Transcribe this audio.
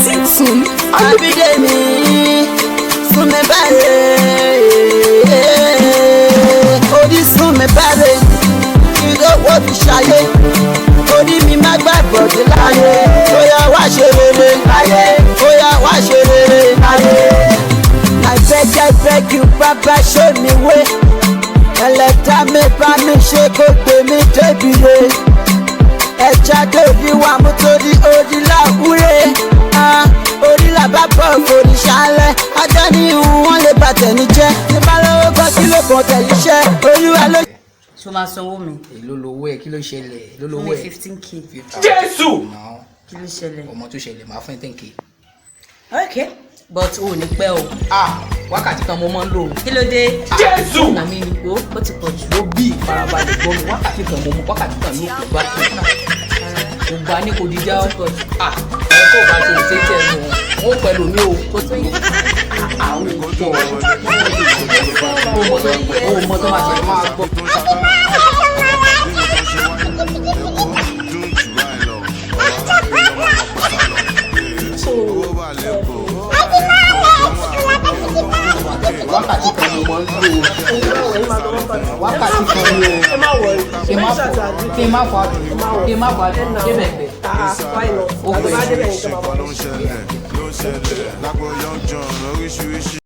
Titun. Abídèmí sún mi báyìí, orí sún mi báyìí, ìdówó fi ṣayé, orí mi má gbà bọ̀dé láyé, bóyá wá ṣe rere láyé, bóyá wá ṣe rere láyé. I beg, I beg you, bàbá, show me way. Ẹlẹ́dàá mi, bá mi ṣe kó gbé mi débi re. Ẹja débi wà mú torí orí láwúrẹ́. Ah, orí làbá bọ̀ forí ṣálẹ̀. Ajá ní ìhun wọn lè bàtẹ̀ ní jẹ́. Ní bá lọ́wọ́ gbọ́ kí ló kàn tẹ̀lé iṣẹ́. Olúwa ló. Ṣó máa sanwó mi? Èló lowó ẹ? Kí ló ṣẹlẹ̀? Èló Fún lowó mi ẹ? 15K. Jésù. Náà. Kí ló ṣẹlẹ̀? Ọmọ tó ṣẹlẹ̀, máa fún ẹ 10K. Ok, but o ò ní pẹ́ o. Ah, wákàtí kan mo máa ń lò ó. Kí ló dé? Jésù. Nà mí ni o, ó ti pọ̀ jù. Ó bí ìfarabalẹ̀ gbọ́ mi, wákàtí kan mo mú, wákàtí kan ló kò bá tó kò gbà ní kò díjà ó. Ah, ẹ tó bá ṣe ṣe tẹ̀ nù ó pẹ̀lú mi o. Kò tó yẹ. Àwọn òpó ó mọ tó máa ṣe máa gbọ́. Wákàtí kan mo máa ń lò ó, wákàtí kan ni o. Kí n má fọ, kí n má fọ àdùn, kí n má fọ àdùn débẹ̀ gbẹ. Ó pẹ́. Oríṣiríṣi nǹkan ló ń ṣẹlẹ̀ lágbo Young John oríṣiríṣi.